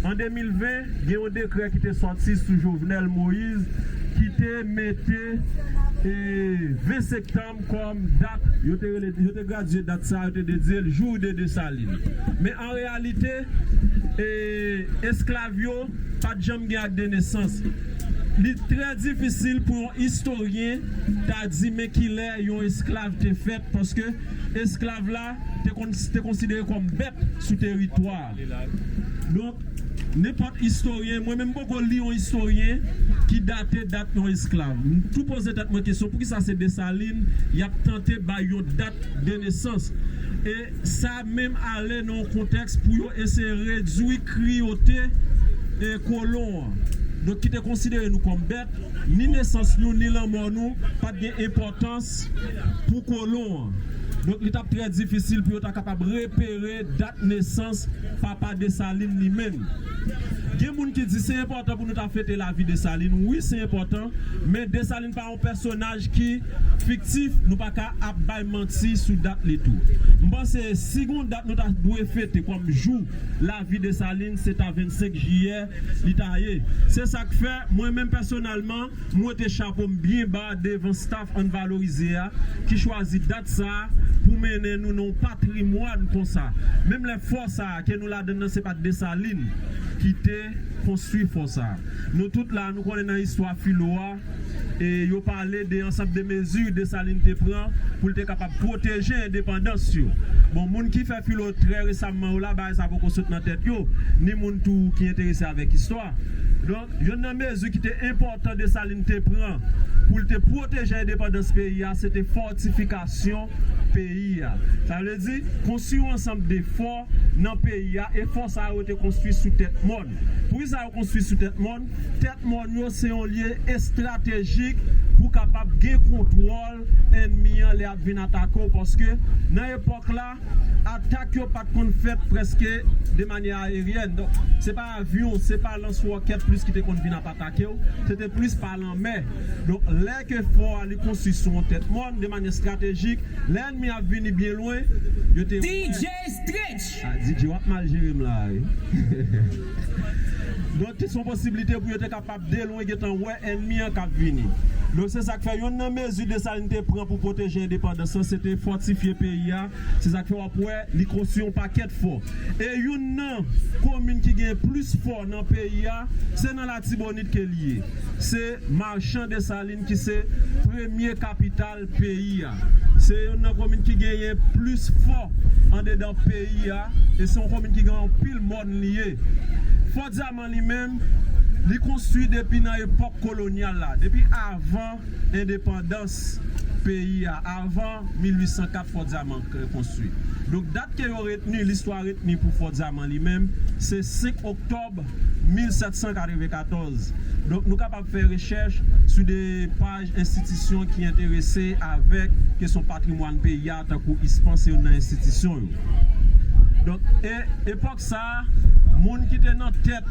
an de mil ven, gen yon dekrè ki te sòti sou Jovenel Moïse ki te mete, e, ven septanm kòm dat, yo te rele, yo te gradye dat sa, yo te dedye l Jour de Dessalines. Men an reyalite, e, esklav yo pa t janm gen ak de nesans. Li trè difisil pou yon istoryen ta di men kilè yon esklav te fèt, paske esklav la te kon-, te konsidere kòm bèt sou teritwa a. Donk, nenpòt istoryen, mwen menm m poko li yon istoryen ki date dat yon esklav. M tou poze tèt mwen kesyon, poukisa se Desalin y ap tante bay yon dat de nesans? E sa menm ale nan yon kontèks pou yo eseye redui kriyote, e, kolon an. Donk, ki te konsidere nou kòm bèt, ni nesans nou, ni lanmò nou pa t gen enpòtans pou kolon an. Donk, li t ap trè difisil pou yo ta kapab repere dat nesans papa Desalin li menm. Gen moun ki di se enpòtan pou nou ta fete lavi Desalin. Wi, se enpòtan, men Desalin pa yon pèsonaj ki fiktif, nou pa ka ap bay manti sou dat li tou. M panse si gon dat nou ta dwe fete kòm jou lavi Desalin, se ta vennsenk jiyè li ta ye. Se sa k fè, mwen menm pèsonèlman, m wete chapo m byen ba devan staff Ann Valorize a, ki chwazi dat sa a pou mennen nou nan yon patrimwàn konsa. Menm lè fò sa a ke nou ladann nan, se pa t Desalin ki te konstwi fò sa a. Nou tout la, nou konnen nan istwa filo a, e yo pale de ansanm de mezi Desalin te pran pou l te kapab pwoteje endepandans yo. Bon, moun ki fè filo trè resamman yo la, bagay sa poko sot nan tèt yo, ni moun tou ki enterese avèk istwa. Donk, yonn nan mezi ki te enpòtan Desalin te pran pou l te pwoteje endepandans peyi a, se te fòtifikasyon peyi a. Sa vle di, konstwi yon ansanm de fò nan peyi a, e fò sa yo te konstwi sou tèt mòn. Pou sa yo konstwi sou tèt mòn, tèt mòn yo se yon lye estratejik pou kapab gen kontwòl ènmi an lè ap vin atake w, paske nan epòk la, atak yo pa t konn fèt prèske de manyè aeryèn. Donk, se pa avyon, se pa lans wòkèt plis ki te konn vin ap atake w, se te plis pa lanmè. Donk, lè ke fò a li konstwi sou yon tèt mòn, de manyè estratejik, lè ènmi ap vini byen lwen, yo te wè. D J Stretch! Ah, D J, w ap mal jere m la, wi. Donk, se yon posiblite pou yo te kapab de lwen gentan wè ènmi an k ap vini. Donk, se sa k fè youn nan mezi Desalin te pran pou pwoteje endepandans lan, se te fòtifye peyi a. Se sa k fè w ap wè li konstwi yon pakèt fò. E youn nan komin ki gen plis fò nan peyi a, se nan Latibonit ke li ye. Se Machan Desalin ki se premye kapital peyi a. Se youn nan komin ki genyen plis fò andedan peyi a, e se yon komin ki gen anpil mòn li ye. Fò Dyaman li menm, li konstwi depi nan epòk kolonyal la, depi avan endepandans peyi a, avan mil uit san kat Fò Dyaman k-, konstwi. Donk, dat ke yo retni, listwa retni pou Fò Dyaman li menm, se senk oktòb mil sèt san katrevenkatòz. Donk, nou kapab fè rechèch sou de paj enstitisyon ki enterese avèk kesyon patrimwàn peyi a, tankou ISPAN se youn nan enstitisyon yo. Donk, e, epòk sa a, moun ki te nan tèt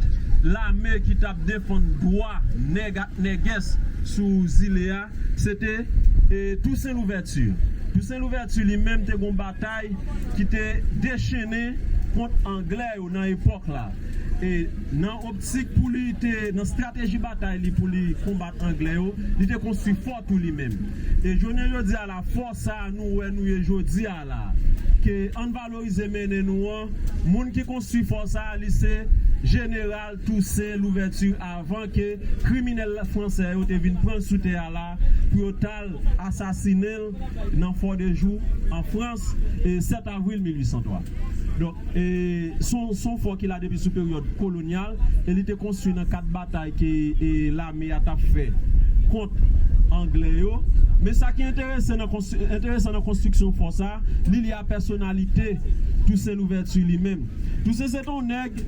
lame ki t ap defann dwa nèg ak nègès sou zile a, se te, e, Tousen Louvèti. Tousen Louvèti li menm te gon batay ki te dechennen kont Anglè yo nan epòk la. E nan optik pou li te, nan estrateji batay li pou li konbat Anglè yo, li te konstwi fò tou li menm. E jounen jodi a la, fò sa a nou wè nou ye jodi a la, ke ann valorize mennen nou an, moun ki konstwi fò sa a, li se Jeneral Tousen Louvèti, avan ke kriminèl fransè yo te vin pran l sou tè a la pou yo t al asasinen l nan Fò de Jou, an Frans, e sèt avril mil uit san twa. Donk, e, se yon, se yon fò ki la depi sou peryòd kolonyal, e li te konstwi nan kad batay ke, e, lame a t ap fè kont Anglè yo. Men sa ki enterese nan konstri-, enteresan nan konstriksyon fò sa, li lye a pèsonalite Tousen Louvèti li menm. Tousen se t on nèg,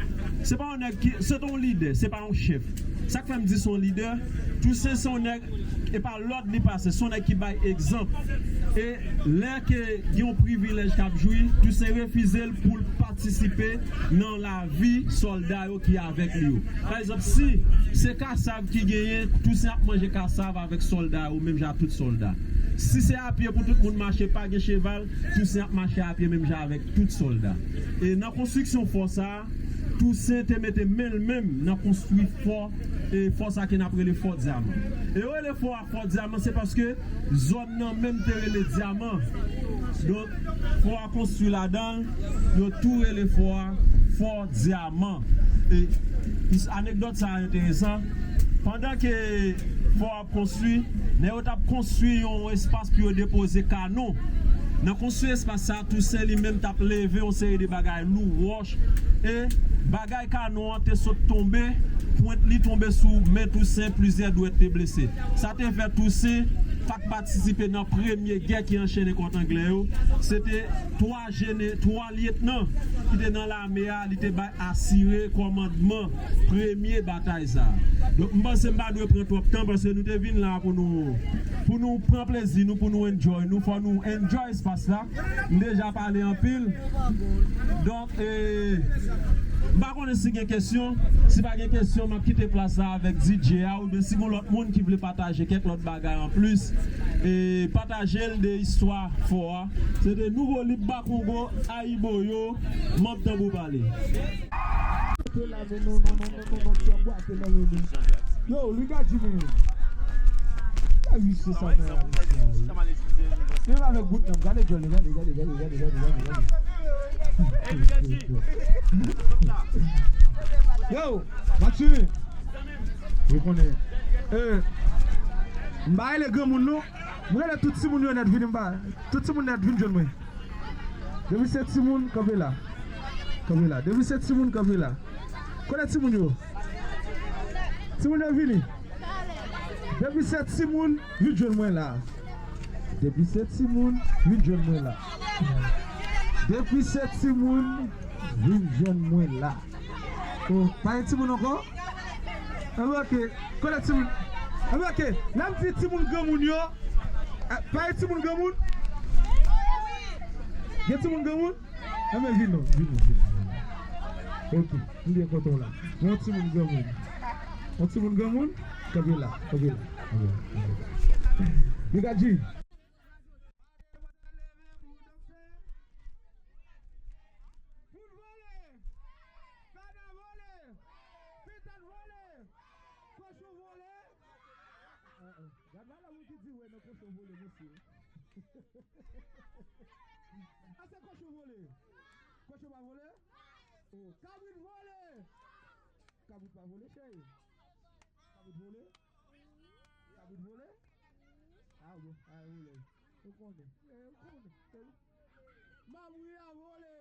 se pa yon nèg ki, se t on lidè, se pa yon chèf. Sa k fè m di se yon lidè, Tousen se yon nèg, e pa lòd li pase, se yon nèg ki bay egzanp. E lè ke gen yon privilèj k ap jwi, Tousen refize l pou l patisipe nan lavi sòlda yo ki avèk li yo. Pa egzanp, si se kasav ki genyen, Tousen ap manje kasav avèk sòlda yo, menm jan ak tout sòlda. Si se apye pou tout moun mache, pa gen cheval, Tousen ap mache apye menm jan avèk tout sòlda. E nan konstriksyon fò sa a, Tousen te mete men l menm nan konstwi fò, e fò sa ke n ap rele Fò Dyaman. E yo rele fò a Fò Dyaman, se paske zòn nan menm te rele Dyaman. Donk, fò a konstwi ladan l, yo tou rele fò a Fò Dyaman. E is-, anekdòt sa a enteresan. Pandan ke fò a ap konstwi, nèg yo t ap konstwi yon espas pou yo depoze kanon. Nan konstwi espas sa a, Tousen li menm t ap leve yon seri de bagay lou, wòch, e bagay kanon an te sot tonbe, pwent li tonbe sou men Tousen, plizyè dwèt te blese. Sa te fè Tousen pa t patisipe nan premye gè ki anchennen kont Anglè yo. Se te twa jene-, twa lyetnan ki te nan lame a, li te bay asire kòmandman premye batay sa a. Donk, m panse m pa dwe pran twòp tan, paske nou te vin la pou nou, pou nou pran plezi nou, pou nou enjoy nou, fò nou enjoy espas la. M deja pale anpil. Donk, e, m pa konnen si gen kesyon. Si pa gen kesyon, m ap kite plas la avèk D J a, oubyen si gen lòt moun ki vle pataje kèk lòt bagay anplis, e, pataje l de istwa fò a. Se te Nouvo Lib Bakongo, Ayiboyo, Manb Tanbou Pale. Yo, Louis Gadji menm. Gade visye sa, men, a visye a, wi. Menm avèk bout nan, gade djòl li, gade, gade, gade. Yo, Mathurin. Ou konnen. Eh, m pa rele granmoun, non. M rele tout timoun yo nèt vini, m pa. Tout timoun nèt vin jwenn mwen. Depi se timoun, kanpe la. Kanpe la. Depi se timoun, kanpe la. Kote timoun yo? Timoun yo vini. Depi se timoun, vin jwenn mwen la. Depi se timoun, vin jwenn mwen la. Depi se timoun, vin jwenn mwen la. Oh, pa gen timoun ankò? Anben, oke. Kote timoun? Anben, oke. Lè m di timoun granmoun yo, eh, pa gen timoun granmoun? Gen timoun granmoun? Anben, vin non, vin non, vin non. Oke, m byen kontan w la. Yon timoun granmoun. Yon timoun granmoun? Kanpe la, kanpe la, kanpe la, kanpe la. Li ka di. Poul vole, kana vole, pitit vole, kochon vole. Ah, ah. Gad la moun ki di wè nan kochon vole, mesye. A se kochon vole. Kochon pa vole? Oh, kabrit vole. Kabrit pa vole, cheri. Kabrit vole? Kabrit vole? Ah bon, ah, vole. Ou konnen. Eh, ou konnen. Eh. Mabri a vole.